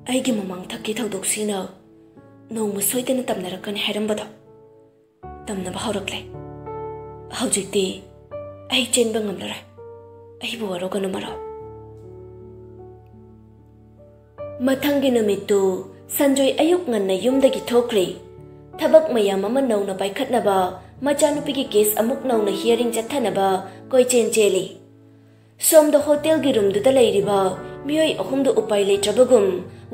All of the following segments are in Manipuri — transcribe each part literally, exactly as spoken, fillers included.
ꯑꯩꯒꯤ ꯃꯃꯥꯡ ꯊꯛꯀꯤ ꯊꯧꯗꯣꯛꯁꯤꯅ ꯅꯣꯡꯃ ꯁꯣꯏꯗꯅ ꯇꯝꯅꯔꯛꯀꯅꯤ ꯍꯥꯏꯔꯝꯕꯗꯣ ꯇꯝꯅꯕ ꯍꯧꯔꯛꯂꯦ꯫ ꯍꯧꯖꯤꯛꯇꯤ ꯑꯩ ꯆꯦꯟꯕ ꯉꯝꯂꯔꯣꯏ꯫ ꯑꯩꯕꯨ ꯋꯥꯔꯧꯒꯅꯨ, ꯃꯔꯨꯞ꯫ ꯃꯊꯪꯒꯤ ꯅꯨꯃꯤꯠꯇꯨ ꯁꯟꯖꯣꯏ ꯑꯌꯨꯛ ꯉꯟꯅ ꯌꯨꯝꯗꯒꯤ ꯊꯣꯛꯈ꯭ꯔꯦ꯫ ꯊꯕꯛ ꯃꯌꯥꯝ ꯑꯃ ꯅꯧꯅ ꯄꯥꯏꯈꯠꯅꯕ, ꯃꯆꯥꯅꯨꯄꯤꯒꯤ ꯀꯦꯁ ꯑꯃꯨꯛ ꯅꯧꯅ ꯍꯤꯌꯔꯤꯡ ꯆꯠꯊꯅꯕ ꯀꯣꯏꯆꯦꯟ ꯆꯦꯜꯂꯤ꯫ ꯁꯣꯝꯗ ꯍꯣꯇꯦꯜꯒꯤ ꯔꯨꯝꯗꯨꯗ ꯂꯩꯔꯤꯕ ꯃꯤꯑꯣꯏ ꯑꯍꯨꯝꯗꯨ ꯎꯄꯥꯏ ꯂꯩꯇ꯭ꯔꯕꯒꯨꯝ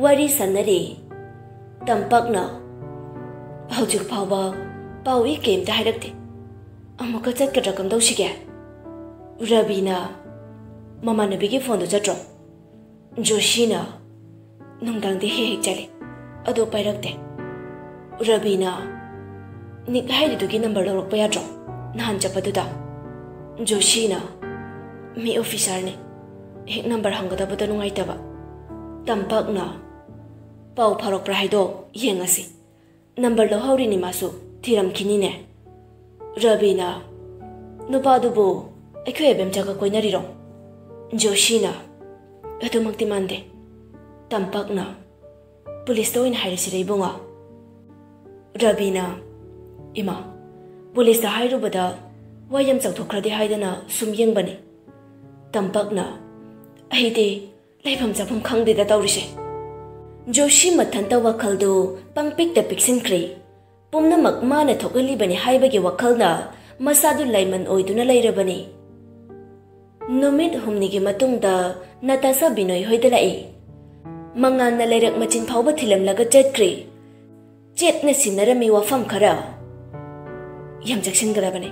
ꯋꯥꯔꯤ ꯁꯥꯟꯅꯔꯤ꯫ ꯇꯝꯄꯥꯛꯅ, "ꯍꯧꯖꯤꯛ ꯐꯥꯎꯕ ꯄꯥꯎ ꯏ ꯀꯩꯝꯇ ꯍꯥꯏꯔꯛꯇꯦ꯫ ꯑꯃꯨꯛꯀ ꯆꯠꯀꯗ꯭ꯔꯥ ꯀꯝꯗꯧꯁꯤꯒꯦ?" ꯔꯕꯤꯅ, "ꯃꯃꯥꯟꯅꯕꯤꯒꯤ ꯐꯣꯟꯗꯣ ꯆꯠꯇ꯭ꯔꯣ?" ꯖꯣꯁꯤꯅ, "ꯅꯨꯡꯗꯥꯡꯗꯤ ꯍꯦꯛ ꯍꯦꯛ ꯆꯠꯂꯤ, ꯑꯗꯣ ꯄꯥꯏꯔꯛꯇꯦ꯫" ꯔꯕꯤꯅ, "ꯅꯤꯛ ꯍꯥꯏꯔꯤꯗꯨꯒꯤ ꯅꯝꯕꯔ ꯂꯧꯔꯛꯄ ꯌꯥꯗ꯭ꯔꯣ, ꯅꯍꯥꯟ ꯆꯠꯄꯗꯨꯗ?" ꯖꯣꯁꯤꯅ, "ꯃꯤ ꯑꯣꯐꯤꯁꯥꯔꯅꯦ, ꯍꯦꯛ ꯅꯝꯕꯔ ꯍꯪꯒꯗꯕꯗꯣ ꯅꯨꯡꯉꯥꯏꯇꯕ꯫" ꯇꯝꯄꯥꯛꯅ, "ꯄꯥꯎ ꯐꯥꯎꯔꯛꯄ꯭ꯔꯥ ꯍꯥꯏꯗꯣ ꯌꯦꯡꯉꯁꯤ꯫ ꯅꯝꯕꯔ ꯂꯧꯍꯧꯔꯤꯅꯤ ꯃꯥꯁꯨ, ꯊꯤꯔꯝꯈꯤꯅꯤꯅꯦ꯫" ꯔꯕꯤꯅ, "ꯅꯨꯄꯥꯗꯨꯕꯨ ꯑꯩꯈꯣꯏ ꯑꯕꯦꯝꯆꯥꯒ ꯀꯣꯏꯅꯔꯤꯔꯣ?" ꯖꯣꯁꯤꯅ, "ꯑꯗꯨꯃꯛꯇꯤ ꯃꯥꯟꯗꯦ꯫" ꯇꯝꯄꯥꯛꯅ, "ꯄꯨꯂꯤꯁꯇ ꯑꯣꯏꯅ ꯍꯥꯏꯔꯁꯤꯔ ꯏꯕꯨꯡꯉꯣ?" ꯔꯕꯤꯅ, "ꯏꯃꯥ, ꯄꯨꯂꯤꯁꯇ ꯍꯥꯏꯔꯨꯕꯗ ꯋꯥ ꯌꯥꯝ ꯆꯥꯎꯊꯣꯛꯈ꯭ꯔꯗꯤ ꯍꯥꯏꯗꯅ ꯁꯨꯝ ꯌꯦꯡꯕꯅꯤ꯫" ꯇꯝꯄꯥꯛꯅ, "ꯑꯩꯗꯤ ꯂꯩꯐꯝ ꯆꯥꯐꯝ ꯈꯪꯗꯦꯗ ꯇꯧꯔꯤꯁꯦ꯫" ꯖꯣꯁꯤ ꯃꯊꯟꯇ ꯋꯥꯈꯜꯗꯨ ꯄꯪꯄꯤꯛꯇ ꯄꯤꯛꯁꯤꯟꯈ꯭ꯔꯦ꯫ ꯄꯨꯝꯅꯃꯛ ꯃꯥꯅ ꯊꯣꯛꯍꯜꯂꯤꯕꯅꯤ ꯍꯥꯏꯕꯒꯤ ꯋꯥꯈꯜꯅ ꯃꯁꯥꯗꯨ ꯂꯥꯏꯃꯟ ꯑꯣꯏꯗꯨꯅ ꯂꯩꯔꯕꯅꯤ꯫ ꯅꯨꯃꯤꯠ ꯍꯨꯝꯅꯤꯒꯤ ꯃꯇꯨꯡꯗ ꯅꯇꯥꯁꯥ ꯕꯤꯅꯣꯏ ꯍꯣꯏꯗ ꯂꯥꯛꯏ꯫ ꯃꯉꯥꯜꯅ ꯂꯩꯔꯛ ꯃꯆꯤꯟ ꯐꯥꯎꯕ ꯊꯤꯜꯂꯝꯂꯒ ꯆꯠꯈ꯭ꯔꯦ꯫ ꯆꯦꯠꯅ ꯁꯤꯟꯅꯔꯝꯃꯤ ꯋꯥꯐꯝ ꯈꯔ꯫ "ꯌꯥꯝ ꯆꯦꯛꯁꯤꯟꯒꯗꯕꯅꯦ꯫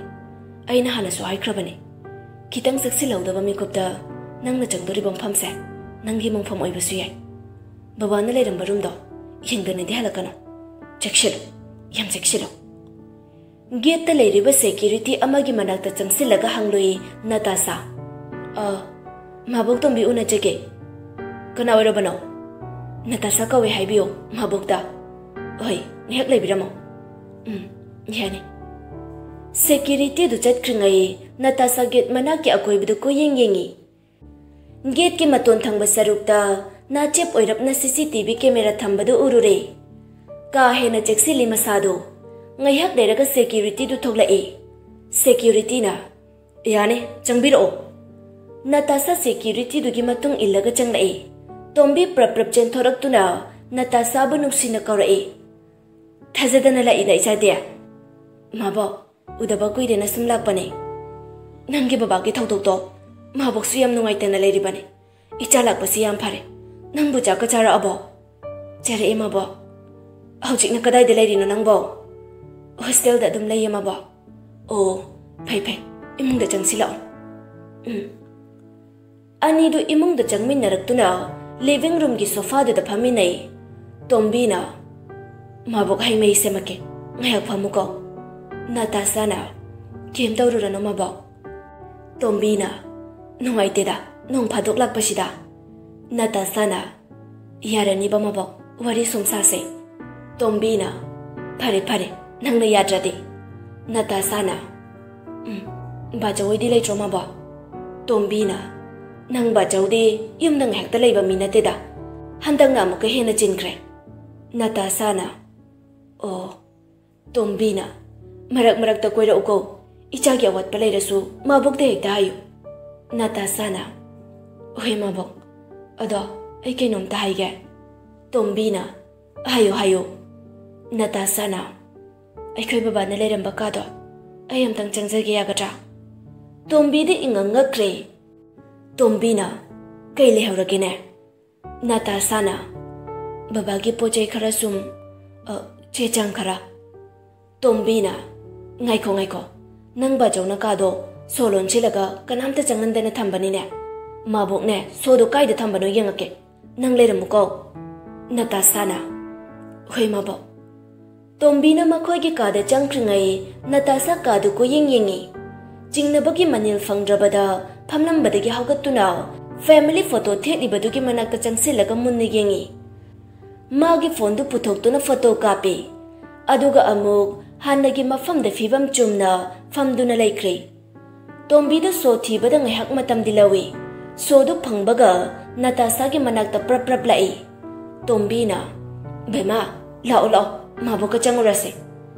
ꯑꯩꯅ ꯍꯥꯟꯅꯁꯨ ꯍꯥꯏꯈ꯭ꯔꯕꯅꯦ, ꯈꯤꯇꯪ ꯆꯦꯛꯁꯤꯜꯍꯧꯗꯕ ꯃꯤꯀꯨꯞꯇ ꯅꯪꯅ ꯆꯪꯗꯣꯔꯤꯕ ꯃꯐꯝꯁꯦ ꯅꯪꯒꯤ ꯃꯪꯐꯝ ꯑꯣꯏꯕꯁꯨ ꯌꯥꯏ꯫ ꯕꯕꯥꯅ ꯂꯩꯔꯝꯕ ꯔꯨꯝꯗꯣ ꯌꯦꯡꯗꯅꯗꯤ ꯍꯜꯂꯛꯀꯅꯨ꯫ ꯆꯦꯛꯁꯤꯜꯂꯨ, ꯌꯥꯝ ꯆꯦꯛꯁꯤꯜꯂꯨ꯫" ꯒꯦꯠꯇ ꯂꯩꯔꯤꯕ ꯁꯦꯀ꯭ꯌꯨꯔꯤꯇꯤ ꯑꯃꯒꯤ ꯃꯅꯥꯛꯇ ꯆꯪꯁꯤꯜꯂꯒ ꯍꯪꯂꯨꯏ ꯅꯇꯥꯁꯥ꯫ "ꯑ, ꯃꯥꯕꯣꯛꯇꯣꯝꯕꯤ ꯎꯅꯖꯒꯦ꯫" "ꯀꯅꯥ ꯑꯣꯏꯔꯕꯅꯣ?" "ꯅꯇꯥꯁꯥ ꯀꯧꯋꯦ ꯍꯥꯏꯕꯤꯌꯣ ꯃꯥꯕꯣꯛꯇ꯫" "ꯍꯣꯏ, ꯉꯥꯏꯍꯥꯛ ꯂꯩꯕꯤꯔꯝꯃꯣ꯫" "ꯎꯝ, ꯌꯥꯅꯤ꯫" ꯁꯦꯀ꯭ꯌꯨꯔꯤꯇꯤꯗꯨ ꯆꯠꯈ꯭ꯔꯤꯉꯩ ꯅꯇꯥꯁꯥ ꯒꯦꯠ ꯃꯅꯥꯛꯀꯤ ꯑꯀꯣꯏꯕꯗꯨ ꯀꯣꯏꯌꯦꯡ ꯌꯦꯡꯉꯤ꯫ ꯒꯦꯠꯀꯤ ꯃꯇꯣꯟ ꯊꯪꯕ ꯁꯔꯨꯛꯇ ꯅꯥꯆꯦꯞ ꯑꯣꯏꯔꯞꯅ ꯁꯤ ꯁꯤ ꯇꯤ ꯚꯤ ꯀꯦꯃꯦꯔꯥ ꯊꯝꯕꯗꯨ ꯎꯔꯨꯔꯦ꯫ ꯀꯥ ꯍꯦꯟꯅ ꯆꯦꯛꯁꯤꯜꯂꯤ ꯃꯁꯥꯗꯨ꯫ ꯉꯥꯏꯍꯥꯛ ꯂꯩꯔꯒ ꯁꯦꯀ꯭ꯌꯨꯔꯤꯇꯤꯗꯨ ꯊꯣꯛꯂꯛꯏ꯫ ꯁꯦꯀ꯭ꯌꯨꯔꯤꯇꯤꯅ, "ꯌꯥꯅꯤ, ꯆꯪꯕꯤꯔꯛꯑꯣ꯫" ꯅꯇꯥꯁꯥ ꯁꯦꯀ꯭ꯌꯨꯔꯤꯇꯤꯗꯨꯒꯤ ꯃꯇꯨꯡ ꯏꯜꯂꯒ ꯆꯪꯂꯛꯏ꯫ ꯇꯣꯝꯕꯤ ꯄ꯭ꯔꯞ ꯄ꯭ꯔꯞ ꯆꯦꯟꯊꯣꯔꯛꯇꯨꯅ ꯅꯇꯥꯁꯥꯕꯨ ꯅꯨꯡꯁꯤꯅ ꯀꯧꯔꯛꯏ꯫ "ꯊꯥꯖꯗꯅ ꯂꯥꯛꯏꯗ, ꯏꯆꯥꯗꯤ꯫" "ꯃꯥꯕꯣꯛ, ꯎꯗꯕ ꯀꯨꯏꯔꯦꯅ ꯁꯨꯝ ꯂꯥꯛꯄꯅꯦ꯫ ꯅꯪꯒꯤ ꯕꯕꯥꯒꯤ ꯊꯧꯗꯣꯛꯇꯣ, ꯃꯥꯕꯣꯛꯁꯨ ꯌꯥꯝ ꯅꯨꯡꯉꯥꯏꯇꯅ ꯂꯩꯔꯤꯕꯅꯤ꯫ ꯏꯆꯥ ꯂꯥꯛꯄꯁꯤ ꯌꯥꯝ ꯐꯔꯦ꯫ ꯅꯪꯕꯨ ꯆꯥꯛꯀ ꯆꯥꯔꯛꯑꯕꯣ?" "ꯆꯥꯔꯛꯑꯦ, ꯃꯥꯕꯣꯛ꯫" "ꯍꯧꯖꯤꯛꯅ ꯀꯗꯥꯏꯗ ꯂꯩꯔꯤꯅꯣ ꯅꯪꯕꯣ?" "ꯍꯣꯁꯇꯦꯜꯗ ꯑꯗꯨꯝ ꯂꯩꯌꯦ, ꯃꯥꯕꯣꯛ꯫" "ꯑꯣ, ꯐꯩ ꯐꯩ꯫ ꯏꯃꯨꯡꯗ ꯆꯪꯁꯤꯜꯂꯛꯑꯣ꯫" ꯎꯝ꯫ ꯑꯅꯤꯗꯨ ꯏꯃꯨꯡꯗ ꯆꯪꯃꯤꯟꯅꯔꯛꯇꯨꯅ ꯂꯤꯚꯤꯡ ꯔꯨꯝꯒꯤ ꯁꯣꯐꯥꯗꯨꯗ ꯐꯝꯃꯤꯟꯅꯩ꯫ ꯇꯣꯝꯕꯤꯅ, "ꯃꯥꯕꯣꯛ, ꯍꯩ ꯃꯍꯤ ꯁꯦꯝꯃꯛꯀꯦ꯫ ꯉꯥꯏꯍꯥꯛ ꯐꯝꯃꯨꯀꯣ꯫" ꯅꯇꯥꯁꯥꯅ, "ꯀꯩꯝ ꯇꯧꯔꯨꯔꯅꯨ, ꯃꯥꯕꯣꯛ꯫" ꯇꯣꯝꯕꯤꯅ, "ꯅꯨꯡꯉꯥꯏꯇꯦꯗ, ꯅꯣꯡ ꯐꯥꯗꯣꯛ ꯂꯥꯛꯄꯁꯤꯗ꯫" ꯅꯇꯥꯁꯥꯅ, "ꯌꯥꯔꯅꯤꯕ, ꯃꯥꯕꯣꯛ, ꯋꯥꯔꯤ ꯁꯨꯝ ꯁꯥꯁꯦ꯫" ꯇꯣꯝꯕꯤꯅ, "ꯐꯔꯦ ꯐꯔꯦ, ꯅꯪꯅ ꯌꯥꯗ꯭ꯔꯗꯤ꯫" ꯅꯇꯥꯁꯥꯅ, "ꯎꯝ, ꯕꯥꯆꯧ ꯍꯣꯏꯗꯤ ꯂꯩꯇ꯭ꯔꯣ, ꯃꯥꯕꯣꯛ?" ꯇꯣꯝꯕꯤꯅ, "ꯅꯪ ꯕꯥꯆꯧꯗꯤ ꯌꯨꯝꯗ ꯉꯥꯏꯍꯥꯛꯇ ꯂꯩꯕ ꯃꯤ ꯅꯠꯇꯦꯗ꯫ ꯍꯟꯗꯛꯅ ꯑꯃꯨꯛꯀ ꯍꯦꯟꯅ ꯆꯤꯟꯈ꯭ꯔꯦ꯫" ꯅꯇꯥꯁꯥꯅ, "ꯑꯣ꯫" ꯇꯣꯝꯕꯤꯅ, "ꯃꯔꯛ ꯃꯔꯛꯇ ꯀꯣꯏꯔꯛꯎꯀꯣ꯫ ꯏꯆꯥꯒꯤ ꯑꯋꯥꯠꯄ ꯂꯩꯔꯁꯨ ꯃꯥꯕꯣꯛꯇ ꯍꯦꯛꯇ ꯍꯥꯏꯌꯨ꯫" ꯅꯇꯥꯁꯥꯅ, "ꯍꯣꯏ, ꯃꯥꯕꯣꯛ꯫ ꯑꯗꯣ ꯑꯩ ꯀꯩꯅꯣꯝꯇ ꯍꯥꯏꯒꯦ꯫" ꯇꯣꯝꯕꯤꯅ, "ꯍꯥꯏꯌꯨ, ꯍꯥꯏꯌꯨ꯫" ꯅꯇꯥꯁꯥꯅ, "ꯑꯩꯈꯣꯏ ꯕꯕꯥꯅ ꯂꯩꯔꯝꯕ ꯀꯥꯗꯣ ꯑꯩ ꯑꯝꯇꯪ ꯆꯪꯖꯒꯦ, ꯌꯥꯒꯗ꯭ꯔꯥ?" ꯇꯣꯝꯕꯤꯗꯤ ꯏꯉꯛ ꯉꯛꯈ꯭ꯔꯦ꯫ ꯇꯣꯝꯕꯤꯅ, "ꯀꯩ ꯂꯩꯍꯧꯔꯒꯦꯅꯦ?" ꯅꯇꯥꯁꯥꯅ, "ꯕꯕꯥꯒꯤ ꯄꯣꯠ ꯆꯩ ꯈꯔ ꯁꯨꯝ, ꯑ, ꯆꯦ ꯆꯥꯡ ꯈꯔ꯫" ꯇꯣꯝꯕꯤꯅ, "ꯉꯥꯏꯈꯣ, ꯉꯥꯏꯈꯣ꯫ ꯅꯪ ꯕꯥꯆꯧꯅ ꯀꯥꯗꯣ ꯁꯣ ꯂꯣꯟꯁꯤꯜꯂꯒ ꯀꯅꯥꯝꯇ ꯆꯪꯍꯟꯗꯅ ꯊꯝꯕꯅꯤꯅꯦ꯫ ꯃꯥꯕꯣꯛꯅꯦ, ꯁꯣꯗꯣ ꯀꯥꯏꯗ ꯊꯝꯕꯅꯣ ꯌꯦꯡꯉꯛꯀꯦ꯫ ꯅꯪ ꯂꯩꯔꯝꯃꯨꯀꯣ꯫" ꯅꯇꯥꯁꯥꯅ, "ꯍꯣꯏ, ꯃꯥꯕꯣꯛ꯫" ꯇꯣꯝꯕꯤꯅ ꯃꯈꯣꯏꯒꯤ ꯀꯥꯗ ꯆꯪꯈ꯭ꯔꯤꯉꯩ ꯅꯇꯥꯁꯥ ꯀꯥꯗꯨ ꯀꯣꯏꯌꯦꯡ ꯌꯦꯡꯉꯤ꯫ ꯆꯤꯡꯅꯕꯒꯤ ꯃꯅꯤꯜ ꯐꯪꯗ꯭ꯔꯕꯗ ꯐꯝꯂꯝꯕꯗꯒꯤ ꯍꯧꯒꯠꯇꯨꯅ ꯐꯦꯃꯤꯂꯤ ꯐꯣꯇꯣ ꯊꯦꯠꯂꯤꯕꯗꯨꯒꯤ ꯃꯅꯥꯛꯇ ꯆꯪꯁꯤꯜꯂꯒ ꯃꯨꯟꯅ ꯌꯦꯡꯉꯤ꯫ ꯃꯥꯒꯤ ꯐꯣꯟꯗꯨ ꯄꯨꯊꯣꯛꯇꯨꯅ ꯐꯣꯇꯣ ꯀꯥꯞꯄꯤ꯫ ꯑꯗꯨꯒ ꯑꯃꯨꯛ ꯍꯥꯟꯅꯒꯤ ꯃꯐꯝꯗ ꯐꯤꯕꯝ ꯆꯨꯝꯅ ꯐꯝꯗꯨꯅ ꯂꯩꯈ꯭ꯔꯦ꯫ ꯇꯣꯝꯕꯤꯗꯨ ꯁꯣ ꯊꯤꯕꯗ ꯉꯥꯏꯍꯥꯛ ꯃꯇꯝꯗꯤ ꯂꯧꯏ꯫ ꯁꯣꯗꯨ ꯐꯪꯕꯒ ꯅꯇꯥꯁꯥꯒꯤ ꯃꯅꯥꯛꯇ ꯄ꯭ꯔꯞ ꯄ꯭ꯔꯞ ꯂꯥꯛꯏ꯫ ꯇꯣꯝꯕꯤꯅ, "ꯕꯦꯃꯥ, ꯂꯥꯛꯑꯣ ꯂꯥꯛꯑꯣ, ꯃꯥꯕꯣꯛꯀ ꯆꯪꯉꯨꯔꯁꯦ꯫"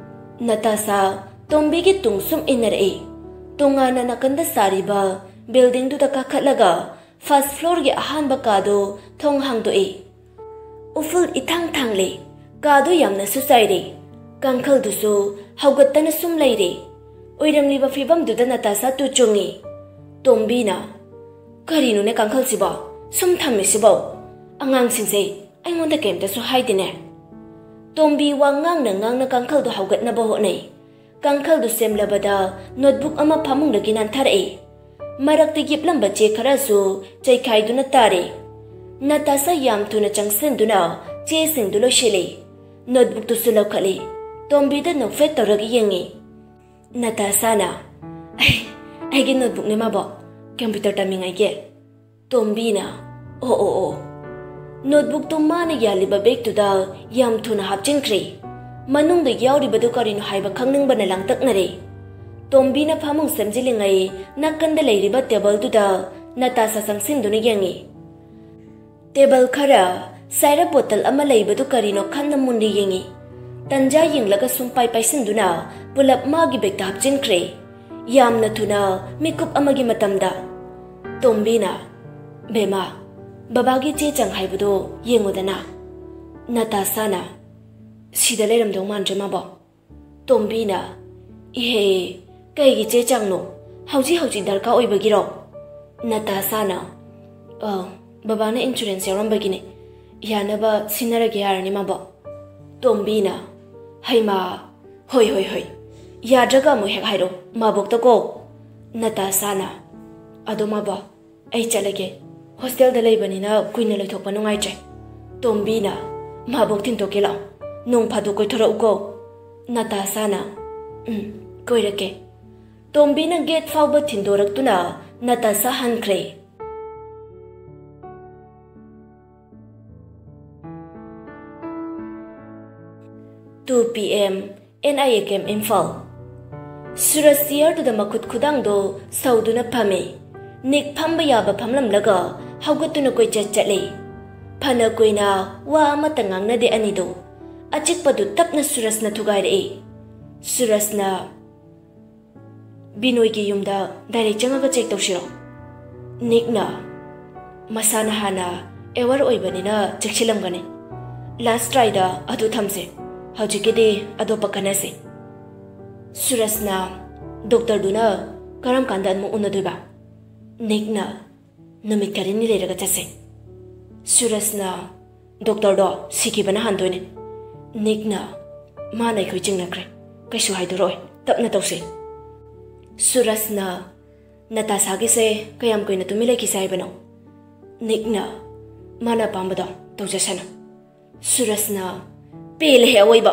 ꯅꯇꯥꯁꯥ ꯇꯣꯝꯕꯤꯒꯤ ꯇꯨꯡ ꯁꯨꯝ ꯏꯟꯅꯔꯛꯏ꯫ ꯇꯣꯉꯥꯟꯅ ꯅꯥꯀꯟꯗ ꯁꯥꯔꯤꯕ ꯕꯤꯜꯗꯤꯡꯗꯨꯗ ꯀꯥꯈꯠꯂꯒ ꯐꯥꯔꯁ ꯐ꯭ꯂꯣꯔꯒꯤ ꯑꯍꯥꯟꯕ ꯀꯥꯗꯨ ꯊꯣꯡ ꯍꯥꯡꯗꯣꯛꯏ꯫ ꯎꯐꯨꯜ ꯏꯊꯥꯡ ꯊꯥꯡꯂꯤ꯫ ꯀꯥꯗꯨ ꯌꯥꯝꯅꯁꯨ ꯆꯥꯏꯔꯦ꯫ ꯀꯥꯡꯈꯜꯗꯨꯁꯨ ꯍꯧꯒꯠꯇꯅ ꯁꯨꯝ ꯂꯩꯔꯦ꯫ ꯑꯣꯏꯔꯝꯂꯤꯕ ꯐꯤꯕꯝꯗꯨꯗ ꯅꯇꯥꯁꯥ ꯇꯨ ꯆꯨꯡꯉꯤ꯫ ꯇꯣꯝꯕꯤꯅ, "ꯀꯔꯤꯅꯣꯅꯦ ꯀꯥꯡꯈꯜꯁꯤꯕꯣ? ꯁꯨꯝ ꯊꯝꯃꯤꯁꯤꯕꯣ? ꯑꯉꯥꯡꯁꯤꯡꯁꯦ ꯑꯩꯉꯣꯟꯗ ꯀꯩꯝꯇꯁꯨ ꯍꯥꯏꯗꯦꯅꯦ꯫" ꯇꯣꯝꯕꯤ ꯋꯥ ꯉꯥꯡꯅ ꯉꯥꯡꯅ ꯀꯥꯡꯈꯜꯗꯨ ꯍꯧꯒꯠꯅꯕ ꯍꯣꯠꯅꯩ꯫ ꯀꯥꯡꯈꯜꯗꯨ ꯁꯦꯝꯂꯕꯗ ꯅꯣꯠꯕꯨꯛ ꯑꯃ ꯐꯃꯨꯡꯗꯒꯤ ꯅꯥꯟꯊꯔꯛꯏ꯫ ꯃꯔꯛꯇ ꯌꯦꯞꯂꯝꯕ ꯆꯦ ꯈꯔꯁꯨ ꯆꯩꯈꯥꯏꯗꯨꯅ ꯇꯥꯔꯦ꯫ ꯅꯇꯥꯁꯥ ꯌꯥꯝ ꯊꯨꯅ ꯆꯪꯁꯤꯟꯗꯨꯅ ꯆꯦꯁꯤꯡꯗꯨ ꯂꯣꯏꯁꯤꯜꯂꯤ꯫ ꯅꯣꯠꯕꯨꯛꯇꯨꯁꯨ ꯂꯧꯈꯠꯂꯤ꯫ ꯇꯣꯝꯕꯤꯗ ꯅꯣꯛꯐꯦꯠ ꯇꯧꯔꯒ ꯌꯦꯡꯉꯤ꯫ ꯅꯇꯥꯁꯥꯅ, "ꯑꯩ, ꯑꯩꯒꯤ ꯅꯣꯠꯕꯨꯛꯅꯦ ꯃꯥꯕꯣ, ꯀꯝꯄ꯭ꯌꯨꯇꯔ ꯇꯝꯃꯤꯉꯩꯒꯤ꯫" ꯇꯣꯝꯕꯤꯅ, "ꯑꯣ, ꯑꯣ, ꯑꯣ꯫" ꯅꯣꯠꯕꯨꯛꯇꯨ ꯃꯥꯅ ꯌꯥꯜꯂꯤꯕ ꯕꯦꯒꯇꯨꯗ ꯌꯥꯝ ꯊꯨꯅ ꯍꯥꯞꯆꯤꯟꯈ꯭ꯔꯦ꯫ ꯃꯅꯨꯡꯗ ꯌꯥꯎꯔꯤꯕꯗꯨ ꯀꯔꯤꯅꯣ ꯍꯥꯏꯕ ꯈꯪꯅꯤꯡꯕꯅ ꯂꯥꯡꯇꯛꯅꯔꯦ꯫ ꯇꯣꯝꯕꯤꯅ ꯐꯃꯨꯡ ꯁꯦꯝꯖꯤꯜꯂꯤꯉꯩ ꯅꯥꯀꯟꯗ ꯂꯩꯔꯤꯕ ꯇꯦꯕꯜꯗꯨꯗ ꯅꯇꯥꯁꯥ ꯆꯪꯁꯤꯟꯗꯨꯅ ꯌꯦꯡꯉꯤ꯫ ꯇꯦꯕꯜ ꯈꯔ, ꯁꯥꯏꯔꯞ ꯕꯣꯇꯜ ꯑꯃ ꯂꯩꯕꯗꯨ ꯀꯔꯤꯅꯣ ꯈꯟꯅ ꯃꯨꯟꯅ ꯌꯦꯡꯉꯤ꯫ ꯇꯟꯖꯥ ꯌꯦꯡꯂꯒ ꯁꯨꯝ ꯄꯥꯏ ꯄꯥꯏꯁꯤꯟꯗꯨꯅ ꯄꯨꯂꯞ ꯃꯥꯒꯤ ꯕꯦꯒꯇ ꯍꯥꯞꯆꯤꯟꯈ꯭ꯔꯦ꯫ ꯌꯥꯝꯅ ꯊꯨꯅ, ꯃꯤꯀꯨꯞ ꯑꯃꯒꯤ ꯃꯇꯝꯗ꯫ ꯇꯣꯝꯕꯤꯅ, "ꯕꯦꯃꯥ, ꯕꯕꯥꯒꯤ ꯆꯦ ꯆꯥꯡ ꯍꯥꯏꯕꯗꯣ ꯌꯦꯡꯉꯨꯗꯅ꯫" ꯅꯇꯥꯁꯥꯅ, "ꯁꯤꯗ ꯂꯩꯔꯝꯗꯧ ꯃꯥꯟꯗ꯭ꯔꯦ ꯃꯥꯕꯣ꯫" ꯇꯣꯝꯕꯤꯅ, "ꯏꯍꯦ, ꯀꯩꯒꯤ ꯆꯦ ꯆꯥꯡꯅꯣ? ꯍꯧꯖꯤꯛ ꯍꯧꯖꯤꯛ ꯗꯔꯀꯥꯔ ꯑꯣꯏꯕꯒꯤꯔꯣ?" ꯅꯇꯥꯁꯥꯅ, "ꯑ, ꯕꯕꯥꯅ ꯏꯟꯁꯨꯔꯦꯟꯁ ꯌꯥꯎꯔꯝꯕꯒꯤꯅꯦ꯫ ꯌꯥꯅꯕ ꯁꯤꯟꯅꯔꯒꯦ ꯌꯥꯔꯅꯤ ꯃꯥꯕꯣ꯫" ꯇꯣꯝꯕꯤꯅ, "ꯍꯩꯃꯥ, ꯍꯣꯏ, ꯍꯣꯏ, ꯍꯣꯏ꯫ ꯌꯥꯗ꯭ꯔꯒ ꯑꯃꯨꯛ ꯍꯦꯛ ꯍꯥꯏꯔꯣ, ꯃꯥꯕꯣꯛꯇꯀꯣ꯫" ꯅꯇꯥꯁꯥꯅ, "ꯑꯗꯣ ꯃꯥꯕꯣ, ꯑꯩ ꯆꯠꯂꯒꯦ꯫ ꯍꯣꯁꯇꯦꯜꯗ ꯂꯩꯕꯅꯤꯅ ꯀꯨꯏꯅ ꯂꯩꯊꯣꯛꯄ ꯅꯨꯡꯉꯥꯏꯇ꯭ꯔꯦ꯫" ꯇꯣꯝꯕꯤꯅ, "ꯃꯥꯕꯣꯛ ꯊꯤꯟꯇꯣꯛꯀꯦ ꯂꯥꯛꯑꯣ꯫ ꯅꯣꯡ ꯐꯥꯗꯣꯛ ꯀꯣꯏꯊꯣꯔꯛꯎꯀꯣ꯫" ꯅꯇꯥꯁꯥꯅ, "ꯎꯝ, ꯀꯣꯏꯔꯛꯀꯦ꯫" ꯇꯣꯝꯕꯤꯅ ꯒꯦꯠ ꯐꯥꯎꯕ ꯊꯤꯟꯗꯣꯔꯛꯇꯨꯅ ꯅꯇꯥꯁꯥ ꯍꯟꯈ꯭ꯔꯦ꯫ Two P M, N I A camp, Imphal. ꯁꯨꯔꯖ ꯆꯤꯌꯔꯗꯨꯗ ꯃꯈꯨꯠ ꯈꯨꯗꯥꯡꯗꯣ ꯁꯧꯗꯨꯅ ꯐꯝꯃꯤ꯫ ꯅꯤꯛ ꯐꯝꯕ ꯌꯥꯕ ꯐꯝꯂꯝꯂꯒ ꯍꯧꯒꯠꯇꯨꯅ ꯀꯣꯏꯆꯠ ꯆꯠꯂꯦ꯫ ꯐꯅ ꯀꯨꯏꯅ ꯋꯥ ꯑꯃꯠꯇ ꯉꯥꯡꯅꯗꯦ ꯑꯅꯤꯗꯣ꯫ ꯑꯆꯤꯛꯄꯗꯨ ꯇꯞꯅ ꯁꯨꯔꯖꯅ ꯊꯨꯒꯥꯏꯔꯛꯏ꯫ ꯁꯨꯔꯖꯅ, "ꯕꯤꯅꯣꯏꯒꯤ ꯌꯨꯝꯗ ꯗꯥꯏꯔꯦꯛ ꯆꯪꯉꯒ ꯆꯦꯛ ꯇꯧꯁꯤꯔꯣ?" ꯅꯤꯛꯅ, "ꯃꯁꯥꯅ ꯍꯥꯟꯅ ꯑꯦꯋꯥꯔ ꯑꯣꯏꯕꯅꯤꯅ ꯆꯦꯛꯁꯤꯜꯂꯝꯒꯅꯤ꯫ ꯂꯥꯁ ꯇ꯭ꯔꯥꯏꯗ ꯑꯗꯨ ꯊꯝꯁꯦ꯫ ꯍꯧꯖꯤꯛꯀꯤꯗꯤ ꯑꯇꯣꯞꯄ ꯈꯟꯅꯁꯦ꯫" ꯁꯨꯔꯖꯅ, "ꯗꯣꯛꯇꯔꯗꯨꯅ ꯀꯔꯝ ꯀꯥꯟꯗ ꯑꯃꯨꯛ ꯎꯅꯗꯣꯏꯕ?" ꯅꯤꯛꯅ, "ꯅꯨꯃꯤꯠ ꯈꯔꯅꯤ ꯂꯩꯔꯒ ꯆꯠꯁꯦ꯫" ꯁꯨꯔꯖꯅ, "ꯗꯣꯛꯇꯔꯗꯣ ꯁꯤꯈꯤꯕꯅ ꯍꯥꯟꯗꯣꯏꯅꯦ꯫" ꯅꯤꯛꯅ, "ꯃꯥꯅ ꯑꯩꯈꯣꯏ ꯆꯤꯡꯅꯈ꯭ꯔꯦ, ꯀꯩꯁꯨ ꯍꯥꯏꯗꯣꯔꯛꯑꯣꯏ, ꯇꯞꯅ ꯇꯧꯁꯦ꯫" ꯁꯨꯔꯖꯅ, "ꯅꯇꯥꯁꯥꯒꯤꯁꯦ ꯀꯌꯥꯝ ꯀꯨꯏꯅ ꯇꯨꯃꯤꯟ ꯂꯩꯈꯤꯁꯦ ꯍꯥꯏꯕꯅꯣ?" ꯅꯤꯛꯅ, "ꯃꯥꯅ ꯑꯄꯥꯝꯕꯗꯣ ꯇꯧꯖꯁꯅꯨ꯫" ꯁꯨꯔꯖꯅ, "ꯄꯦꯜꯂꯦꯍꯦ ꯑꯋꯣꯏꯕ꯫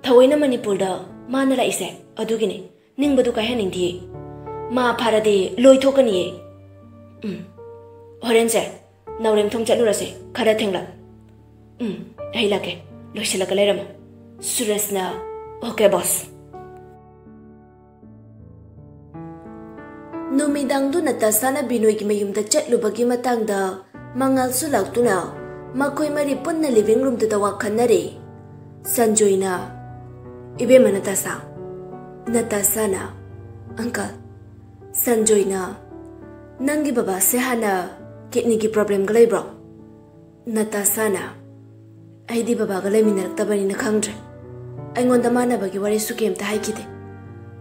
ꯊꯑꯣꯏꯅ ꯃꯅꯤꯄꯨꯔꯗ ꯃꯥꯅ ꯂꯥꯛꯏꯁꯦ ꯑꯗꯨꯒꯤꯅꯤ꯫ ꯅꯤꯡꯕꯗꯨ ꯀꯥꯏꯍꯟꯅꯤꯡꯗꯤꯌꯦ꯫ ꯃꯥ ꯐꯥꯔꯗꯤ ꯂꯣꯏꯊꯣꯛꯀꯅꯤꯌꯦ꯫" "ꯎꯝ, ꯍꯣꯔꯦꯟꯁꯦ ꯅꯥꯎꯔꯦꯝꯊꯣꯡ ꯆꯠꯂꯨꯔꯁꯦ, ꯈꯔ ꯊꯦꯡꯂꯞ꯫" "ꯎꯝ, ꯑꯩ ꯂꯥꯛꯀꯦ, ꯂꯣꯏꯁꯤꯜꯂꯒ ꯂꯩꯔꯝꯃꯣ꯫" ꯁꯨꯔꯖꯅ, "ꯑꯣꯀꯦ ꯕꯣꯁ꯫" ꯅꯨꯃꯤꯗꯥꯡꯗꯨ ꯅꯇꯥꯁꯥꯅ ꯕꯤꯅꯣꯏꯒꯤ ꯃꯌꯨꯝꯗ ꯆꯠꯂꯨꯕꯒꯤ ꯃꯇꯥꯡꯗ ꯃꯉꯥꯜꯁꯨ ꯂꯥꯛꯇꯨꯅ ꯃꯈꯣꯏ ꯃꯔꯤ ꯄꯨꯟꯅ ꯂꯤꯚꯤꯡ ꯔꯨꯝꯗꯨꯗ ꯋꯥ ꯈꯟꯅꯔꯦ꯫ ꯁꯟꯖꯣꯏꯅ, "ꯏꯕꯦꯝꯃ ꯅꯇꯥꯁꯥ꯫" ꯅꯇꯥꯁꯥꯅ, "ꯑꯪꯀꯜ꯫" ꯁꯟꯖꯣꯏꯅ, "ꯅꯪꯒꯤ ꯕꯕꯥꯁꯦ ꯍꯥꯟꯅ ꯀꯤꯠꯅꯤꯒꯤ ꯄ꯭ꯔꯣꯕ꯭ꯂꯦꯝꯒ ꯂꯩꯕ꯭ꯔꯣ?" ꯅꯇꯥꯁꯥꯅ, "ꯑꯩꯗꯤ ꯕꯕꯥꯒ ꯂꯩꯃꯤꯟꯅꯔꯛꯇꯕꯅꯤꯅ ꯈꯪꯗ꯭ꯔꯦ꯫ ꯑꯩꯉꯣꯟꯗ ꯃꯥꯟꯅꯕꯒꯤ ꯋꯥꯔꯤꯁꯨ ꯀꯩꯝꯇ ꯍꯥꯏꯈꯤꯗꯦ꯫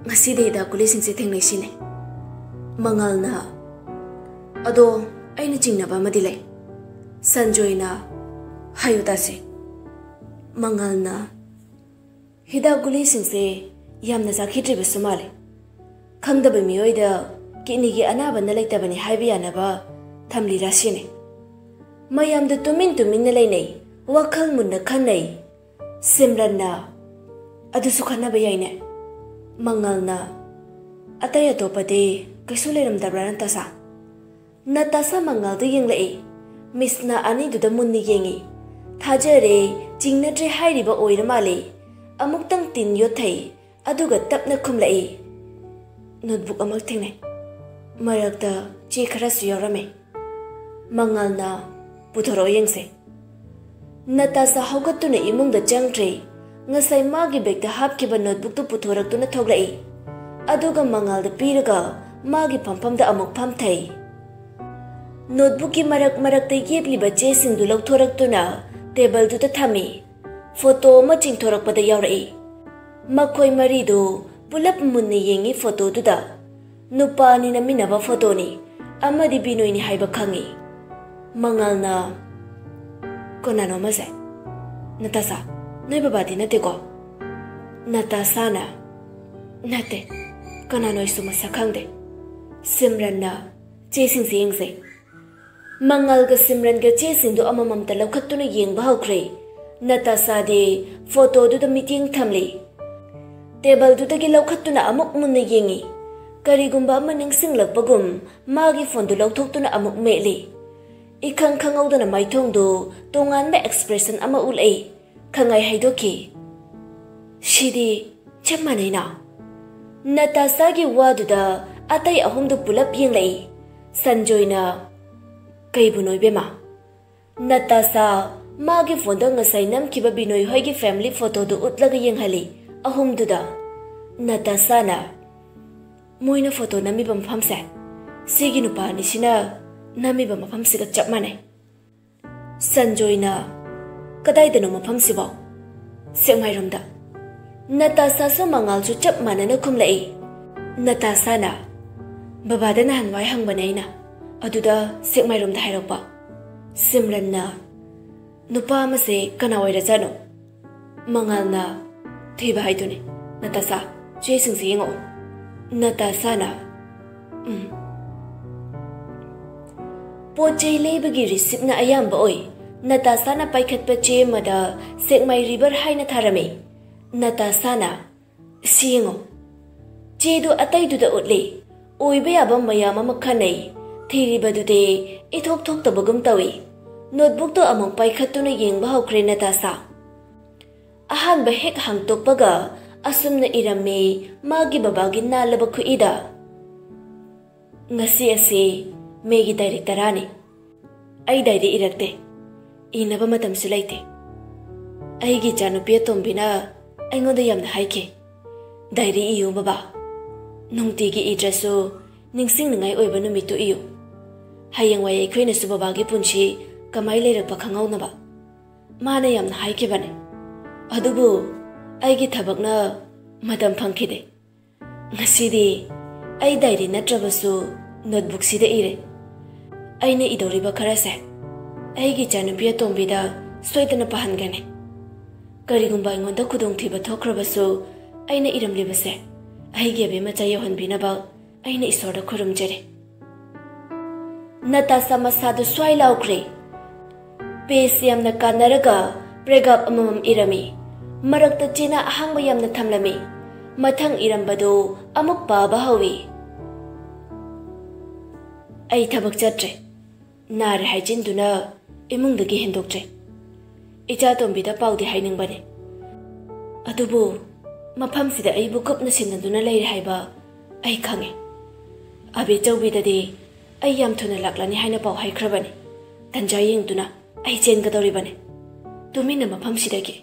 ꯉꯁꯤꯗꯤ ꯍꯤꯗꯥꯛ ꯒꯨꯂꯤꯁꯤꯡꯁꯦ ꯊꯦꯡꯅꯩꯁꯤꯅꯦ꯫" ꯃꯉꯥꯜꯅ, "ꯑꯗꯣ ꯑꯩꯅ ꯆꯤꯡꯅꯕ ꯑꯃꯗꯤ ꯂꯩ꯫" ꯁꯟꯖꯣꯏꯅ, "ꯍꯥꯏꯌꯨ ꯇꯥꯁꯦ꯫" ꯃꯉꯥꯜꯅ, "ꯍꯤꯗꯥꯛ ꯒꯨꯂꯤꯁꯤꯡꯁꯦ ꯌꯥꯝꯅ ꯆꯥꯈꯤꯗ꯭ꯔꯤꯕꯁꯨ ꯃꯥꯜꯂꯦ꯫ ꯈꯪꯗꯕ ꯃꯤꯑꯣꯏꯗ ꯀꯤꯠꯅꯤꯒꯤ ꯑꯅꯥꯕꯅ ꯂꯩꯇꯕꯅꯤ ꯍꯥꯏꯕ ꯌꯥꯅꯕ ꯊꯝꯂꯤꯔꯥ ꯁꯤꯅꯤ꯫ ꯃꯌꯥꯝꯗ ꯇꯨꯃꯤꯟ ꯇꯨꯃꯤꯟꯅ ꯂꯩꯅꯩ, ꯋꯥꯈꯜ ꯃꯨꯟꯅ ꯈꯟꯅꯩ꯫" ꯁꯤꯝꯔꯟꯅ, "ꯑꯗꯨꯁꯨ ꯈꯟꯅꯕ ꯌꯥꯏꯅꯦ꯫" ꯃꯉꯥꯜꯅ, "ꯑꯇꯩ ꯑꯇꯣꯞꯄꯗꯤ ꯀꯩꯁꯨ ꯂꯩꯔꯝꯗꯕ꯭ꯔꯥ ꯅꯇꯥꯁꯥ?" ꯅꯇꯥꯁꯥ ꯃꯉꯥꯜꯗ ꯌꯦꯡꯂꯛꯏ꯫ ꯃꯤꯁꯅ ꯑꯅꯤꯗꯨꯗ ꯃꯨꯟꯅ ꯌꯦꯡꯉꯤ꯫ "ꯊꯥꯖꯔꯦ, ꯆꯤꯡꯅꯗ꯭ꯔꯦ ꯍꯥꯏꯔꯤꯕ ꯑꯣꯏꯔ ꯃꯥꯜꯂꯦ꯫" ꯑꯃꯨꯛꯇꯪ ꯇꯤꯟ ꯌꯣꯠꯊꯩ, ꯑꯗꯨꯒ ꯇꯞꯅ ꯈꯨꯝꯂꯛꯏ꯫ "ꯅꯣꯠꯕꯨꯛ ꯑꯃ ꯊꯦꯡꯅꯩ꯫" ꯃꯔꯛꯇ ꯆꯦ ꯈꯔꯁꯨ ꯌꯥꯎꯔꯝꯃꯦ꯫ ꯃꯉꯥꯜꯅ, "ꯄꯨꯊꯣꯔꯛꯑꯣ ꯌꯦꯡꯁꯦ꯫" ꯅꯇꯥꯁꯥ ꯍꯧꯒꯠꯇꯨꯅ ꯏꯃꯨꯡꯗ ꯆꯪꯈ꯭ꯔꯦ꯫ ꯉꯁꯥꯏ ꯃꯥꯒꯤ ꯕꯦꯒꯇ ꯍꯥꯞꯈꯤꯕ ꯅꯣꯠꯕꯨꯛꯇꯨ ꯄꯨꯊꯣꯔꯛꯇꯨꯅ ꯊꯣꯛꯂꯛꯏ꯫ ꯑꯗꯨꯒ ꯃꯉꯥꯜꯗ ꯄꯤꯔꯒ ꯃꯥꯒꯤ ꯐꯝꯐꯝꯗ ꯑꯃꯨꯛ ꯐꯝꯊꯩ꯫ ꯅꯣꯠꯕꯨꯛꯀꯤ ꯃꯔꯛ ꯃꯔꯛꯇ ꯌꯦꯞꯂꯤꯕ ꯆꯦꯁꯤꯡꯗꯨ ꯂꯧꯊꯣꯔꯛꯇꯨꯅ ꯇꯦꯕꯜꯗꯨꯗ ꯊꯝꯃꯤ꯫ ꯐꯣꯇꯣ ꯑꯃ ꯆꯤꯡꯊꯣꯔꯛꯄꯗ ꯌꯥꯎꯔꯛꯏ꯫ ꯃꯈꯣꯏ ꯃꯔꯤꯗꯨ ꯄꯨꯂꯞ ꯃꯨꯟꯅ ꯌꯦꯡꯉꯤ ꯐꯣꯇꯣꯗꯨꯗ꯫ ꯅꯨꯄꯥ ꯑꯅꯤ ꯅꯝꯃꯤꯟꯅꯕ ꯐꯣꯇꯣꯅꯤ꯫ ꯑꯃꯗꯤ ꯕꯤꯅꯣꯏꯅꯤ ꯍꯥꯏꯕ ꯈꯪꯉꯤ꯫ ꯃꯉꯥꯜꯅ, "ꯀꯅꯥꯅꯣ ꯑꯃꯁꯦ? ꯅꯇꯥꯁꯥ, ꯅꯣꯏ ꯕꯕꯥꯗꯤ ꯅꯠꯇꯦꯀꯣ?" ꯅꯇꯥꯁꯥꯅ, "ꯅꯠꯇꯦ꯫ ꯀꯅꯥꯅꯣ ꯑꯩꯁꯨ ꯃꯁꯛ ꯈꯪꯗꯦ꯫" ꯁꯤꯝꯔꯟꯅ, "ꯆꯦꯁꯤꯡꯁꯦ ꯌꯦꯡꯁꯦ꯫" ꯃꯉꯥꯜꯒ ꯁꯤꯝꯔꯟꯒ ꯆꯦꯁꯤꯡꯗꯨ ꯑꯃꯃꯝꯇ ꯂꯧꯈꯠꯇꯨꯅ ꯌꯦꯡꯕ ꯍꯧꯈ꯭ꯔꯦ꯫ ꯅꯇꯥꯁꯥꯗꯤ ꯐꯣꯇꯣꯗꯨꯗ ꯃꯤꯠꯌꯦꯡ ꯊꯝꯂꯤ꯫ ꯇꯦꯕꯜꯗꯨꯗꯒꯤ ꯂꯧꯈꯠꯇꯨꯅ ꯑꯃꯨꯛ ꯃꯨꯟꯅ ꯌꯦꯡꯉꯤ꯫ ꯀꯔꯤꯒꯨꯝꯕ ꯑꯃ ꯅꯤꯡꯁꯤꯡꯂꯛꯄꯒꯨꯝ ꯃꯥꯒꯤ ꯐꯣꯟꯗꯨ ꯂꯧꯊꯣꯛꯇꯨꯅ ꯑꯃꯨꯛ ꯃꯦꯠꯂꯤ꯫ ꯏꯈꯪ ꯈꯪꯍꯧꯗꯅ ꯃꯥꯏꯊꯣꯡꯗꯨ ꯇꯣꯉꯥꯟꯕ ꯑꯦꯛꯁꯄ꯭ꯔꯦꯁꯟ ꯑꯃ ꯎꯠꯂꯛꯏ꯫ ꯈꯪꯉꯥꯏ ꯍꯥꯏꯗꯣꯛꯈꯤ, "ꯁꯤꯗꯤ ꯆꯞ ꯃꯥꯟꯅꯩꯅ?" ꯅꯇꯥꯁꯥꯒꯤ ꯋꯥꯗꯨꯗ ꯑꯇꯩ ꯑꯍꯨꯝꯗꯨ ꯄꯨꯂꯞ ꯌꯦꯡꯂꯛꯏ꯫ ꯁꯟꯖꯣꯏꯅ, "ꯀꯩꯕꯨꯅꯣ ꯏꯕꯦꯝꯃ?" ꯅꯇꯥꯁꯥ ꯃꯥꯒꯤ ꯐꯣꯟꯗ ꯉꯁꯥꯏ ꯅꯝꯈꯤꯕ ꯕꯤꯅꯣꯏ ꯍꯣꯏꯒꯤ ꯐꯦꯃꯤꯂꯤ ꯐꯣꯇꯣꯗꯨ ꯎꯠꯂꯒ ꯌꯦꯡꯍꯜꯂꯤ ꯑꯍꯨꯝꯗꯨꯗ꯫ ꯅꯇꯥꯁꯥꯅ, "ꯃꯣꯏꯅ ꯐꯣꯇꯣ ꯅꯝꯃꯤꯕ ꯃꯐꯝꯁꯦ ꯁꯤꯒꯤ ꯅꯨꯄꯥ ꯑꯅꯤꯁꯤꯅ ꯅꯝꯃꯤꯕ ꯃꯐꯝꯁꯤꯒ ꯆꯞ ꯃꯥꯟꯅꯩ꯫" ꯁꯟꯖꯣꯏꯅ, "ꯀꯗꯥꯏꯗꯅꯣ ꯃꯐꯝꯁꯤꯕꯣ?" "ꯁꯦꯛꯃꯥꯏꯔꯣꯝꯗ꯫" ꯅꯇꯥꯁꯥꯁꯨ ꯃꯉꯥꯜꯁꯨ ꯆꯞ ꯃꯥꯟꯅꯅ ꯈꯨꯝꯂꯛꯏ꯫ ꯅꯇꯥꯁꯥꯅ, "ꯕꯕꯥꯗ ꯅꯍꯥꯟꯋꯥꯏ ꯍꯪꯕꯅꯦ ꯑꯩꯅ, ꯑꯗꯨꯗ ꯁꯦꯛꯃꯥꯏꯔꯣꯝꯗ ꯍꯥꯏꯔꯛꯄ꯫" ꯁꯤꯝꯔꯟꯅ, "ꯅꯨꯄꯥ ꯑꯃꯁꯦ ꯀꯅꯥ ꯑꯣꯏꯔꯖꯥꯠꯅꯣ?" ꯃꯉꯥꯜꯅ, "ꯊꯤꯕ ꯍꯥꯏꯗꯨꯅꯤ꯫ ꯅꯇꯥꯁꯥ, ꯆꯦꯁꯤꯡꯁꯦ ꯌꯦꯡꯉꯛꯑꯣ꯫" ꯅꯇꯥꯁꯥꯅ, "ꯎꯝ꯫" ꯄꯣꯠ ꯆꯩ ꯂꯩꯕꯒꯤ ꯔꯤꯁꯤꯞꯅ ꯑꯌꯥꯝꯕ ꯑꯣꯏ꯫ ꯅꯇꯥꯁꯥꯅ ꯄꯥꯏꯈꯠꯄ ꯆꯦ ꯑꯃꯗ ꯁꯦꯛꯃꯥꯏ ꯔꯤꯚꯔ ꯍꯥꯏꯅ ꯊꯥꯔꯝꯃꯤ꯫ ꯅꯇꯥꯁꯥꯅ, "ꯁꯤ ꯌꯦꯡꯉꯨ꯫" ꯆꯦꯗꯨ ꯑꯇꯩꯗꯨꯗ ꯎꯠꯂꯤ꯫ ꯑꯣꯏꯕ ꯌꯥꯕ ꯃꯌꯥꯝ ꯑꯃ ꯈꯟꯅꯩ꯫ ꯊꯤꯔꯤꯕꯗꯨꯗꯤ ꯏꯊꯣꯛ ꯊꯣꯛꯇꯕꯒꯨꯝ ꯇꯧꯏ꯫ ꯅꯣꯠꯕꯨꯛꯇꯨ ꯑꯃꯨꯛ ꯄꯥꯏꯈꯠꯇꯨꯅ ꯌꯦꯡꯕ ꯍꯧꯈ꯭ꯔꯦ ꯅꯇꯥꯁꯥ꯫ ꯑꯍꯥꯟꯕ ꯍꯦꯛ ꯍꯥꯡꯇꯣꯛꯄꯒ ꯑꯁꯨꯝꯅ ꯏꯔꯝꯃꯤ ꯃꯥꯒꯤ ꯕꯕꯥꯒꯤ ꯅꯥꯜꯂꯕ ꯈꯨꯠꯏꯗ꯫ ꯉꯁꯤ ꯑꯁꯤ ꯃꯦꯒꯤ ꯇꯥꯔꯤꯛ ꯇꯔꯥꯅꯤ꯫ ꯑꯩ ꯗꯥꯏꯔꯤ ꯏꯔꯛꯇꯦ꯫ ꯏꯅꯕ ꯃꯇꯝꯁꯨ ꯂꯩꯇꯦ꯫ ꯑꯩꯒꯤ ꯏꯆꯥꯅꯨꯄꯤ ꯑꯇꯣꯝꯕꯤꯅ ꯑꯩꯉꯣꯟꯗ ꯌꯥꯝꯅ ꯍꯥꯏꯈꯤ, "ꯗꯥꯏꯔꯤ ꯏꯌꯨ ꯕꯕꯥ꯫ ꯅꯨꯡꯇꯤꯒꯤ ꯏꯗ꯭ꯔꯁꯨ ꯅꯤꯡꯁꯤꯡꯅꯤꯡꯉꯥꯏ ꯑꯣꯏꯕ ꯅꯨꯃꯤꯠꯇꯨ ꯏꯌꯨ꯫ ꯍꯌꯦꯡꯋꯥꯏ ꯑꯩꯈꯣꯏꯅꯁꯨ ꯕꯕꯥꯒꯤ ꯄꯨꯟꯁꯤ ꯀꯃꯥꯏ ꯂꯩꯔꯛꯄ ꯈꯪꯍꯧꯅꯕ"꯫ ꯃꯥꯅ ꯌꯥꯝꯅ ꯍꯥꯏꯈꯤꯕꯅꯦ꯫ ꯑꯗꯨꯕꯨ ꯑꯩꯒꯤ ꯊꯕꯛꯅ ꯃꯇꯝ ꯐꯪꯈꯤꯗꯦ꯫ ꯉꯁꯤꯗꯤ ꯑꯩ ꯗꯥꯏꯔꯤ ꯅꯠꯇ꯭ꯔꯕꯁꯨ ꯅꯣꯠꯕꯨꯛꯁꯤꯗ ꯏꯔꯦ꯫ ꯑꯩꯅ ꯏꯗꯧꯔꯤꯕ ꯈꯔꯁꯦ ꯑꯩꯒꯤ ꯏꯆꯥꯅꯨꯄꯤ ꯑꯇꯣꯝꯕꯤꯗ ꯁꯣꯏꯗꯅ ꯄꯥꯍꯟꯒꯅꯤ꯫ ꯀꯔꯤꯒꯨꯝꯕ ꯑꯩꯉꯣꯟꯗ ꯈꯨꯗꯣꯡꯊꯤꯕ ꯊꯣꯛꯈ꯭ꯔꯕꯁꯨ, ꯑꯩꯅ ꯏꯔꯝꯂꯤꯕꯁꯦ ꯑꯩꯒꯤ ꯑꯕꯦꯝꯃꯆꯥ ꯌꯧꯍꯟꯕꯤꯅꯕ ꯑꯩꯅ ꯏꯁꯣꯔꯗ ꯈꯨꯔꯨꯝꯖꯔꯤ꯫ ꯅꯇꯥꯁꯥ ꯃꯁꯥꯗꯨ ꯁ꯭ꯋꯥꯏ ꯂꯥꯎꯈ꯭ꯔꯦ꯫ ꯄꯦꯖ ꯌꯥꯝꯅ ꯀꯥꯟꯅꯔꯒ ꯄ꯭ꯔꯦꯒꯥꯞ ꯑꯃꯃꯝ ꯏꯔꯝꯃꯤ꯫ ꯃꯔꯛꯇ ꯆꯦꯅꯥ ꯑꯍꯥꯡꯕ ꯌꯥꯝꯅ ꯊꯝꯂꯝꯃꯤ꯫ ꯃꯊꯪ ꯏꯔꯝꯕꯗꯨ ꯑꯃꯨꯛ ꯄꯥꯕ ꯍꯧꯏ꯫ ꯑꯩ ꯊꯕꯛ ꯆꯠꯇ꯭ꯔꯦ꯫ ꯅꯥꯔꯦ ꯍꯥꯏꯖꯤꯟꯗꯨꯅ ꯏꯃꯨꯡꯗꯒꯤ ꯍꯦꯟꯗꯣꯛꯇ꯭ꯔꯦ꯫ ꯏꯆꯥꯇꯣꯝꯕꯤꯗ ꯄꯥꯎꯗꯤ ꯍꯥꯏꯅꯤꯡꯕꯅꯦ꯫ ꯑꯗꯨꯕꯨ ꯃꯐꯝꯁꯤꯗ ꯑꯩꯕꯨ ꯀꯨꯞꯅ ꯁꯤꯟꯅꯗꯨꯅ ꯂꯩꯔꯦ ꯍꯥꯏꯕ ꯑꯩ ꯈꯪꯉꯦ꯫ ꯑꯕꯦꯆꯧꯕꯤꯗꯗꯤ ꯑꯩ ꯌꯥꯝ ꯊꯨꯅ ꯂꯥꯛꯂꯅꯤ ꯍꯥꯏꯅ ꯄꯥꯎ ꯍꯥꯏꯈ꯭ꯔꯕꯅꯤ꯫ ꯇꯟꯖꯥ ꯌꯦꯡꯗꯨꯅ ꯑꯩ ꯆꯦꯟꯒꯗꯧꯔꯤꯕꯅꯤ꯫ ꯇꯨꯃꯤꯟꯅ ꯃꯐꯝꯁꯤꯗꯒꯤ꯫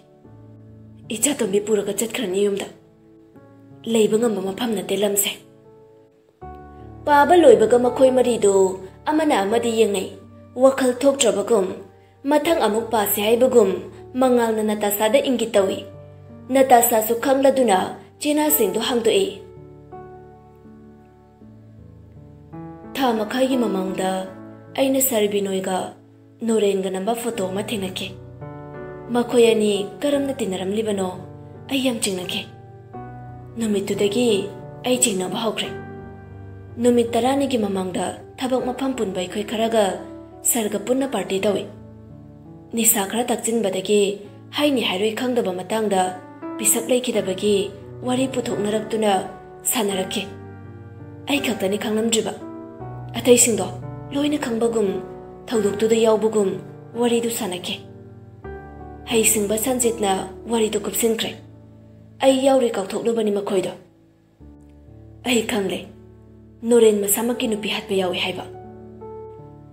ꯏꯆꯥꯇꯣꯝꯕꯤ ꯄꯨꯔꯒ ꯆꯠꯈ꯭ꯔꯅꯤ ꯌꯨꯝꯗ꯫ ꯂꯩꯕ ꯉꯝꯕ ꯃꯐꯝ ꯅꯠꯇꯦ ꯂꯝꯁꯦ꯫ ꯄꯥꯕ ꯂꯣꯏꯕꯒ ꯃꯈꯣꯏ ꯃꯔꯤꯗꯨ ꯑꯃꯅ ꯑꯃꯗꯤ ꯌꯦꯡꯅꯩ꯫ ꯋꯥꯈꯜ ꯊꯣꯛꯇ꯭ꯔꯕꯒꯨꯝ, ꯃꯊꯪ ꯑꯃꯨꯛ ꯄꯥꯁꯤ ꯍꯥꯏꯕꯒꯨꯝ ꯃꯉꯥꯜꯅ ꯅꯇꯥꯁꯥꯗ ꯏꯪꯒꯤꯠ ꯇꯧꯏ꯫ ꯅꯇꯥꯁꯥꯁꯨ ꯈꯪꯂꯗꯨꯅ ꯆꯦꯅꯥꯁꯤꯡꯗꯨ ꯍꯥꯡꯗꯣꯛꯏ꯫ ꯊꯥ ꯃꯈꯥꯏꯒꯤ ꯃꯃꯥꯡꯗ ꯑꯩꯅ ꯁꯥꯔ ꯕꯤꯅꯣꯏꯒ ꯅꯣꯔꯦꯟꯒ ꯅꯝꯕ ꯐꯣꯇꯣ ꯑꯃ ꯊꯦꯡꯅꯈꯤ꯫ ꯃꯈꯣꯏ ꯑꯅꯤ ꯀꯔꯝꯅ ꯇꯤꯟꯅꯔꯝꯂꯤꯕꯅꯣ ꯑꯩ ꯌꯥꯝ ꯆꯤꯡꯅꯈꯤ꯫ ꯅꯨꯃꯤꯠꯇꯨꯗꯒꯤ ꯑꯩ ꯆꯤꯡꯅꯕ ꯍꯧꯈ꯭ꯔꯦ꯫ ꯅꯨꯃꯤꯠ ꯇꯔꯥꯅꯤꯒꯤ ꯃꯃꯥꯡꯗ ꯊꯕꯛ ꯃꯐꯝ ꯄꯨꯟꯕ ꯑꯩꯈꯣꯏ ꯈꯔꯒ ꯁꯥꯔꯒ ꯄꯨꯟꯅ ꯄꯥꯔꯇꯤ ꯇꯧꯏ꯫ ꯅꯤꯁꯥ ꯈꯔ ꯊꯛꯆꯤꯟꯕꯗꯒꯤ ꯍꯥꯏꯅꯤ ꯍꯥꯏꯔꯣꯏ ꯈꯪꯗꯕ ꯃꯇꯥꯡꯗ ꯄꯤꯁꯛ ꯂꯩꯈꯤꯗꯕꯒꯤ ꯋꯥꯔꯤ ꯄꯨꯊꯣꯛꯅꯔꯛꯇꯨꯅ ꯁꯥꯟꯅꯔꯛꯈꯤ꯫ ꯑꯩ ꯈꯛꯇꯅꯤ ꯈꯪꯂꯝꯗ꯭ꯔꯤꯕ꯫ ꯑꯇꯩꯁꯤꯡꯗꯣ ꯂꯣꯏꯅ ꯈꯪꯕꯒꯨꯝ, ꯊꯧꯗꯣꯛꯇꯨꯗ ꯌꯥꯎꯕꯒꯨꯝ ꯋꯥꯔꯤꯗꯨ ꯁꯥꯟꯅꯈꯤ꯫ ꯍꯩꯁꯤꯡꯕ ꯁꯟꯖꯤꯠꯅ ꯋꯥꯔꯤꯗꯨ ꯀꯨꯞꯁꯤꯟꯈ꯭ꯔꯦ꯫ ꯑꯩ ꯌꯥꯎꯔꯤ ꯀꯥꯎꯊꯣꯛꯂꯨꯕꯅꯤ ꯃꯈꯣꯏꯗꯣ꯫ ꯑꯩ ꯈꯪꯂꯦ꯫ ꯅꯣꯔꯦꯟ ꯃꯁꯥꯃꯛꯀꯤ ꯅꯨꯄꯤ ꯍꯥꯠꯄ ꯌꯥꯎꯏ ꯍꯥꯏꯕ꯫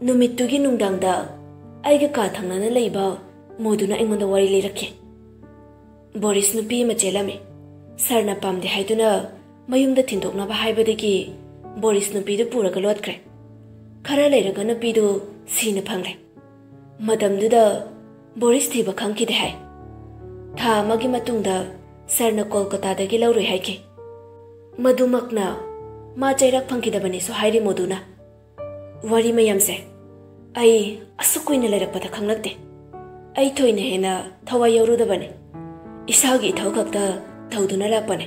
ꯅꯨꯃꯤꯠꯇꯨꯒꯤ ꯅꯨꯡꯗꯥꯡꯗ ꯑꯩꯒ ꯀꯥ ꯊꯪꯅꯅ ꯂꯩꯕ ꯃꯣꯗꯨꯅ ꯑꯩꯉꯣꯟꯗ ꯋꯥꯔꯤ ꯂꯤꯔꯛꯈꯤ꯫ ꯕꯣꯔꯤꯁ ꯅꯨꯄꯤ ꯑꯃ ꯆꯦꯜꯂꯝꯃꯤ꯫ ꯁꯥꯔꯅ ꯄꯥꯝꯗꯦ ꯍꯥꯏꯗꯨꯅ ꯃꯌꯨꯝꯗ ꯊꯤꯟꯗꯣꯛꯅꯕ ꯍꯥꯏꯕꯗꯒꯤ ꯕꯣꯔꯤꯁ ꯅꯨꯄꯤꯗꯨ ꯄꯨꯔꯒ ꯂꯣꯠꯈ꯭ꯔꯦ꯫ ꯈꯔ ꯂꯩꯔꯒ ꯅꯨꯄꯤꯗꯨ ꯁꯤꯅ ꯐꯪꯂꯦ꯫ ꯃꯇꯝꯗꯨꯗ ꯕꯣꯔꯤꯁ ꯊꯤꯕ ꯈꯪꯈꯤꯗꯦ ꯍꯥꯏ꯫ ꯊꯥ ꯑꯃꯒꯤ ꯃꯇꯨꯡꯗ ꯁꯥꯔꯅ ꯀꯣꯜꯀꯇꯥꯗꯒꯤ ꯂꯧꯔꯨꯏ ꯍꯥꯏꯈꯤ꯫ ꯃꯗꯨꯃꯛꯅ ꯃꯥ ꯆꯩꯔꯥꯛ ꯐꯪꯈꯤꯗꯕꯅꯤꯁꯨ ꯍꯥꯏꯔꯤ ꯃꯣꯗꯨꯅ꯫ ꯋꯥꯔꯤ ꯃꯌꯥꯝꯁꯦ ꯑꯩ ꯑꯁꯨꯛ ꯀꯨꯏꯅ ꯂꯩꯔꯛꯄꯗ ꯈꯪꯂꯛꯇꯦ꯫ ꯑꯩ ꯊꯣꯏꯅ ꯍꯦꯟꯅ ꯊꯋꯥꯏ ꯌꯥꯎꯔꯨꯗꯕꯅꯤ꯫ ꯏꯁꯥꯒꯤ ꯏꯊꯧ ꯈꯛꯇ ꯇꯧꯗꯨꯅ ꯂꯥꯛꯄꯅꯤ꯫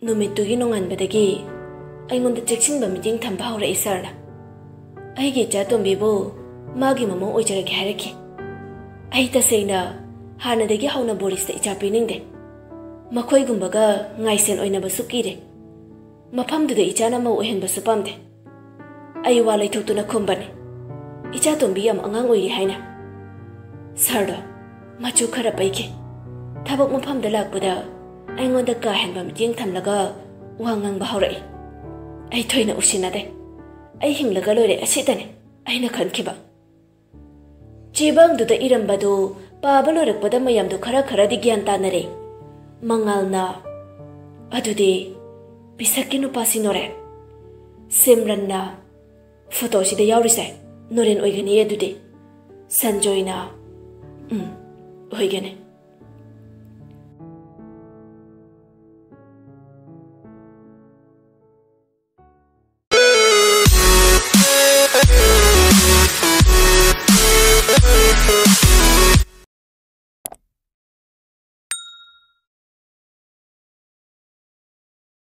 ꯅꯨꯃꯤꯠꯇꯨꯒꯤ ꯅꯣꯡꯉꯥꯟꯕꯗꯒꯤ ꯑꯩꯉꯣꯟꯗ ꯆꯦꯛꯁꯤꯟꯕ ꯃꯤꯠꯌꯦꯡ ꯊꯝꯕ ꯍꯧꯔꯛꯏ ꯁꯥꯔꯅ꯫ ꯑꯩꯒꯤ ꯏꯆꯥ ꯇꯣꯝꯕꯤꯕꯨ ꯃꯥꯒꯤ ꯃꯃꯧ ꯑꯣꯏꯖꯔꯒꯦ ꯍꯥꯏꯔꯛꯈꯤ꯫ ꯑꯩ ꯇꯁꯦꯡꯅ ꯍꯥꯟꯅꯗꯒꯤ ꯍꯧꯅ ꯕꯣꯔꯤꯁꯇ ꯏꯆꯥ ꯄꯤꯅꯤꯡꯗꯦ꯫ ꯃꯈꯣꯏꯒꯨꯝꯕꯒ ꯉꯥꯏꯁꯦꯟ ꯑꯣꯏꯅꯕꯁꯨ ꯀꯤꯔꯦ꯫ ꯃꯐꯝꯗꯨꯗ ꯏꯆꯥꯅ ꯃꯧ ꯑꯣꯏꯍꯟꯕꯁꯨ ꯄꯥꯝꯗꯦ꯫ ꯑꯩ ꯋꯥ ꯂꯩꯊꯣꯛꯇꯨꯅ ꯈꯨꯝꯕꯅꯤ, ꯏꯆꯥ ꯇꯣꯝꯕꯤ ꯌꯥꯝ ꯑꯉꯥꯡ ꯑꯣꯏꯔꯤ ꯍꯥꯏꯅ꯫ ꯁꯥꯔꯗꯣ ꯃꯆꯨ ꯈꯔ ꯄꯩꯈꯤ꯫ ꯊꯕꯛ ꯃꯐꯝꯗ ꯂꯥꯛꯄꯗ ꯑꯩꯉꯣꯟꯗ ꯀꯥ ꯍꯦꯟꯕ ꯃꯤꯠꯌꯦꯡ ꯊꯝꯂꯒ ꯋꯥ ꯉꯥꯡꯕ ꯍꯧꯔꯛꯏ꯫ ꯑꯩ ꯊꯣꯏꯅ ꯎꯁꯤꯟꯅꯗꯦ꯫ ꯑꯩ ꯍꯤꯡꯂꯒ ꯂꯣꯏꯔꯦ ꯑꯁꯤꯇꯅꯤ ꯑꯩꯅ ꯈꯟꯈꯤꯕ꯫ ꯆꯦꯕꯥꯡꯗꯨꯗ ꯏꯔꯝꯕꯗꯨ ꯄꯥꯕ ꯂꯣꯏꯔꯛꯄꯗ ꯃꯌꯥꯝꯗꯨ ꯈꯔ ꯈꯔꯗꯤ ꯒ꯭ꯌꯥꯟ ꯇꯥꯅꯔꯦ꯫ ꯃꯉꯥꯜꯅ, "ꯑꯗꯨꯗꯤ ꯄꯤꯁꯛꯀꯤ ꯅꯨꯄꯥꯁꯤ ꯅꯣꯔꯦꯟ?" ꯁꯤꯝꯔꯟꯅ, "ꯐꯣꯇꯣꯁꯤꯗ ꯌꯥꯎꯔꯤꯁꯦ ꯅꯣꯔꯦꯟ ꯑꯣꯏꯒꯅꯤ ꯑꯗꯨꯗꯤ?" ꯁꯟꯖꯣꯏꯅ, "ꯎꯝ, ꯑꯣꯏꯒꯅꯤ꯫